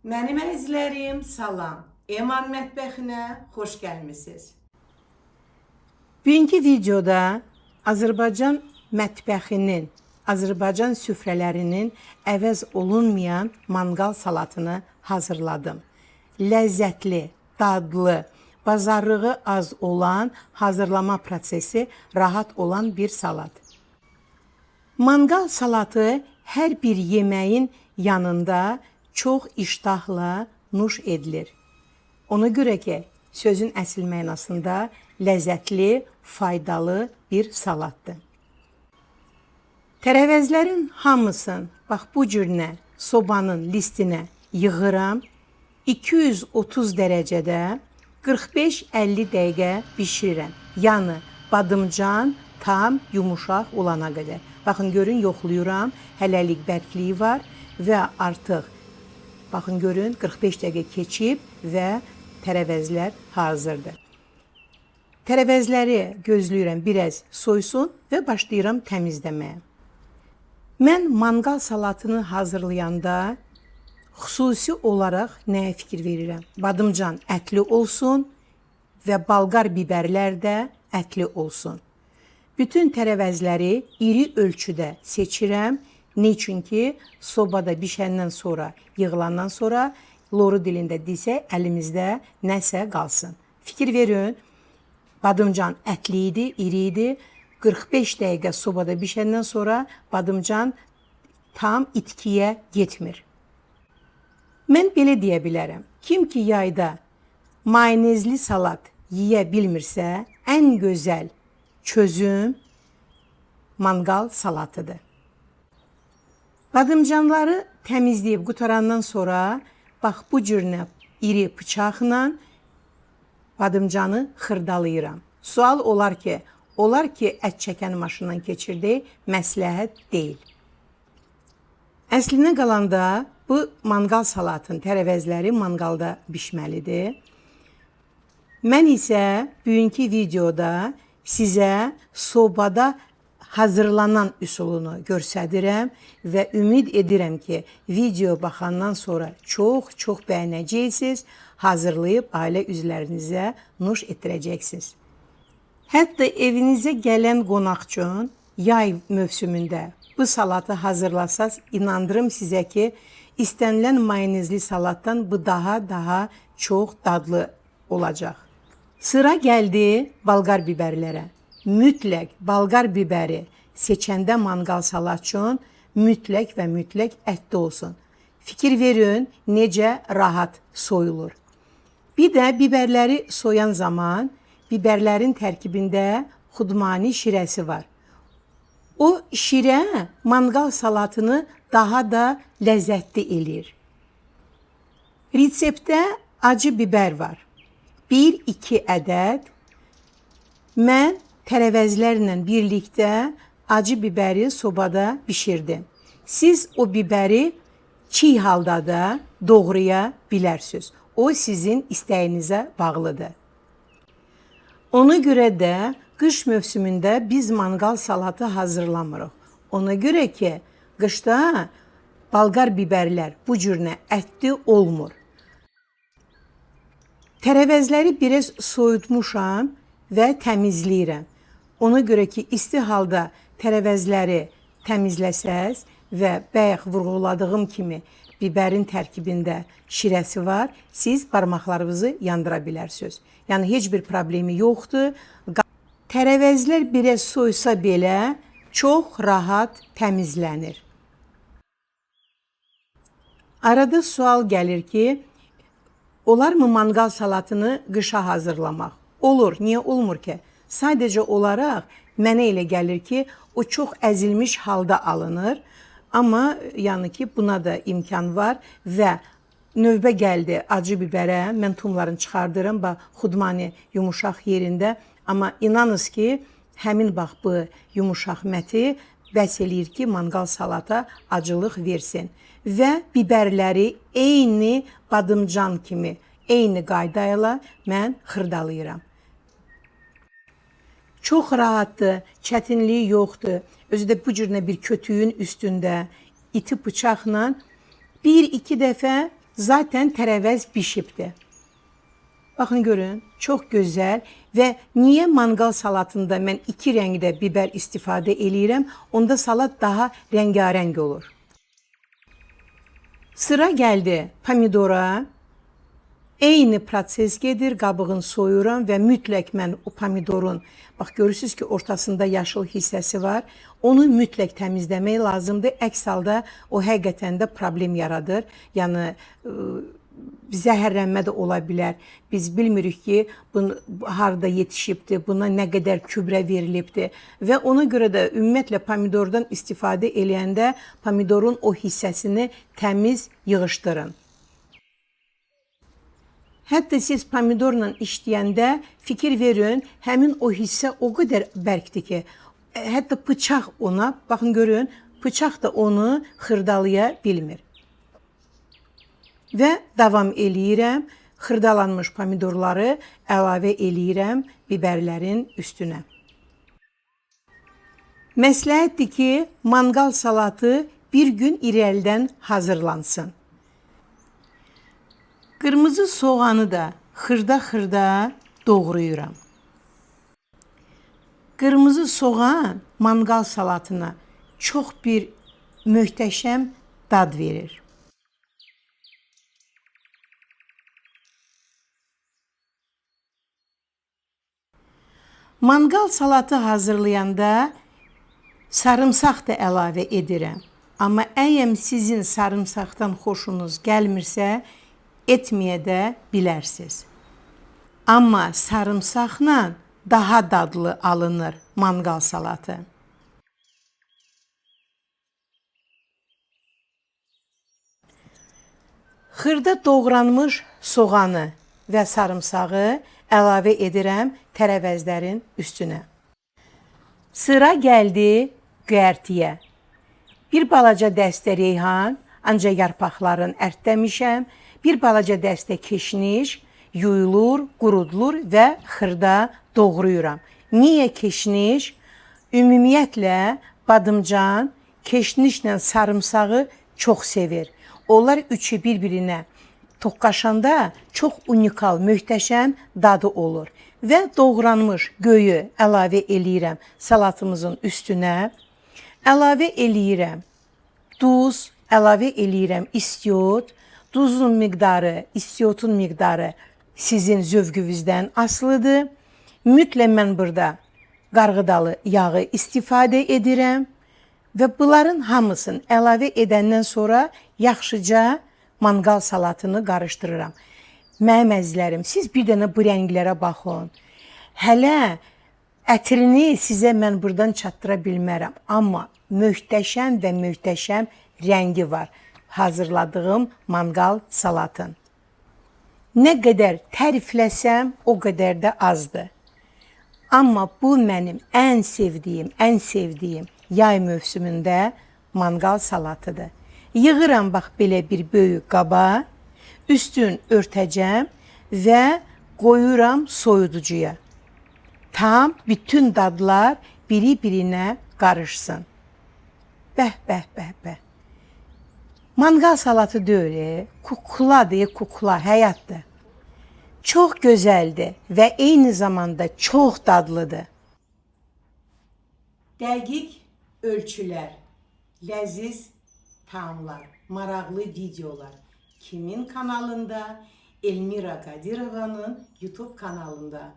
Mənim əzizlərim, salam. Eman mətbəxinə xoş gəlmisiniz. Bugünkü videoda Azərbaycan mətbəxinin, Azərbaycan süfrələrinin əvəz olunmayan manqal salatını hazırladım. Ləzzətli, dadlı, bazarlığı az olan, hazırlama prosesi rahat olan bir salat. Manqal salatı hər bir yeməyin yanında çox iştahla nuş edilir. Ona görə ki, sözün əsl mənasında ləzzətli, faydalı bir salatdır. Tərəvəzlərin hamısını bax bu cürnə sobanın listinə yığıram. 230 dərəcədə 45-50 dəqiqə bişirirəm. Yəni badımcan tam yumuşaq olana qədər. Baxın görün yoxlayıram. Hələlik bərkliyi var və artıq baxın görün 45 dəqiqə keçib və tərəvəzlər hazırdır. Tərəvəzləri gözləyirəm biraz soysun və başlayıram təmizləməyə. Mən manqal salatını hazırlayanda xüsusi olaraq nəyə fikir verirəm? Badımcan ətli olsun və balqar biberlər də ətli olsun. Bütün tərəvəzləri iri ölçüdə seçirəm. Nə üçün ki, sobada bişəndən sonra, yığılandan sonra loru dilində desək, əlimizdə nəsə qalsın. Fikir verin, badımcan ətli idi, iri idi. 45 dəqiqə sobada bişəndən sonra badımcan tam itkiyə getmir. Mən belə deyə bilərəm. Kim ki yayda mayonezli salat yeyə bilmirsə, ən gözəl çözüm manqal salatıdır. Badımcanları təmizləyib qutarandan sonra bax bu cürnə iri bıçaqla badımcanı xırdalayıram. Sual olar ki ət çəkən maşından keçirdi, məsləhət deyil. Əslinə qalanda bu manqal salatın tərəvəzləri manqalda bişməlidir. Mən isə bugünkü videoda sizə sobada hazırlanan üsulunu göstərirəm və ümid edirəm ki, video baxandan sonra çox-çox bəyənəcəksiniz, hazırlayıb ailə üzvlərinizə nuş etdirəcəksiniz. Hətta evinizə gələn qonaq üçün yay mövsümündə bu salatı hazırlasaz, inandırım sizə ki, istənilən mayonezli salatdan bu daha çox dadlı olacaq. Sıra gəldi balqar biberlərə. Mütləq balqar biberi seçəndə manqal salat üçün mütləq və mütləq ətli olsun. Fikir verin necə rahat soyulur. Bir də biberləri soyan zaman biberlərin tərkibində xudmani şirəsi var. O şirə manqal salatını daha da ləzzətli eləyir. Reseptdə acı biber var. 1-2 ədəd. Mən tərəvəzlərlə birlikdə acı biberi sobada bişirdim. Siz o biberi çiğ halda da doğraya bilərsiniz. O sizin istəyinizə bağlıdır. Ona görə də qış mövsümündə biz manqal salatı hazırlamırıq. Ona görə ki, qışda balqar biberlər bu cürnə ətli olmur. Tərəvəzləri biraz soyutmuşam və təmizləyirəm. Ona görə ki, isti halda tərəvəzləri təmizləsəz və bayaq vurğuladığım kimi bibərin tərkibində şirəsi var, siz barmaqlarınızı yandıra bilərsiniz. Yəni heç bir problemi yoxdur. Tərəvəzlər biraz soysa belə çox rahat təmizlənir. Arada sual gəlir ki, olar mı manqal salatını qışa hazırlamaq? Olur, niyə olmur ki? Sadəcə olaraq mənə elə gəlir ki, o çox əzilmiş halda alınır. Amma yəni ki, buna da imkan var və növbə gəldi acı biberə. Mən tumlarını çıxardıram, bax xudmani yumuşaq yerində. Amma inanınız ki, həmin bax bu yumuşaq məti bəs eləyir ki, manqal salata acılıq versin. Və biberləri eyni badımcan kimi, eyni qayda ilə mən xırdalayıram. Çox rahatdır, çətinliyi yoxdur. Özü də bu cürnə bir kötüyün üstündə iti bıçaqla 1-2 dəfə Zaten tərəvəz bişibdir. Baxın görün, çox gözəl və niyə manqal salatında mən iki rəngdə biber istifadə eləyirəm? Onda salat daha rəngarəng olur. Sıra gəldi pomidora. Eyni proses gedir, qabığını soyuram və mütləq mən o pomidorun, bax görürsünüz ki, ortasında yaşıl hissəsi var. Onu mütləq təmizləmək lazımdır. Əks halda o həqiqətən də problem yaradır. Yəni zəhərlənmə də ola bilər. Biz bilmirik ki, bunu harda yetişibdir, buna nə qədər kübrə verilibdir və ona görə də ümumiyyətlə pomidordan istifadə eləyəndə pomidorun o hissəsini təmiz yığışdırın. Hətta siz pomidorla işləyəndə fikir verin, həmin o hissə o qədər bərkdir ki, hətta bıçaq ona, baxın görün, bıçaq da onu xırdalaya bilmir. Və davam eləyirəm, xırdalanmış pomidorları əlavə eləyirəm biberlərin üstünə. Məsləhətdir ki, manqal salatı bir gün irəlidən hazırlansın. Qırmızı soğanı da xırda-xırda doğrayıram. Qırmızı soğan manqal salatına çox bir möhtəşəm dad verir. Manqal salatı hazırlayanda sarımsaq da əlavə edirəm. Amma əgər sizin sarımsaqdan xoşunuz gəlmirsə, etməyə də bilərsiniz. Amma sarımsaqla daha dadlı alınır manqal salatı. Xırda doğranmış soğanı və sarımsağı əlavə edirəm tərəvəzlərin üstünə. Sıra gəldi göyərtiyə. Bir balaca dəstə reyhan, ancaq yarpaqlarını ərtləmişəm. Bir balaca dəstə keşniş yuyulur, qurudulur və xırda doğrayıram. Niyə keşniş? Ümumiyyətlə, badımcan keşnişlə sarımsağı çox sevir. Onlar üçü bir-birinə toqqaşanda çox unikal, möhtəşəm dadı olur. Və doğranmış göyü əlavə eləyirəm salatımızın üstünə. Əlavə eləyirəm duz, əlavə eləyirəm istiot. Duzun miqdarı, istiotun miqdarı sizin zövqünüzdən asılıdır. Mütləq mən burada qarğıdalı yağı istifadə edirəm və bunların hamısını əlavə edəndən sonra yaxşıca manqal salatını qarışdırıram. Mənim əzizlərim, siz bir dənə bu rənglərə baxın. Hələ ətrini sizə mən buradan çatdıra bilmərəm, amma möhtəşəm və möhtəşəm rəngi var hazırladığım manqal salatın. Nə qədər tərifləsəm, o qədər də azdır. Amma bu mənim ən sevdiyim yay mövsümündə manqal salatıdır. Yığıram bax belə bir böyük qaba, üstün örtəcəm və qoyuram soyuducuya. Tam bütün dadlar biri-birinə qarışsın. Bəh, bəh, bəh, bəh. Manqal salatı deyil, kukladır, kukla, həyatdır. Çox gözəldir və eyni zamanda çox dadlıdır. Dəqiq ölçülər, ləziz taamlar, maraqlı videolar kimin kanalında? Elmira Qadirovanın YouTube kanalında.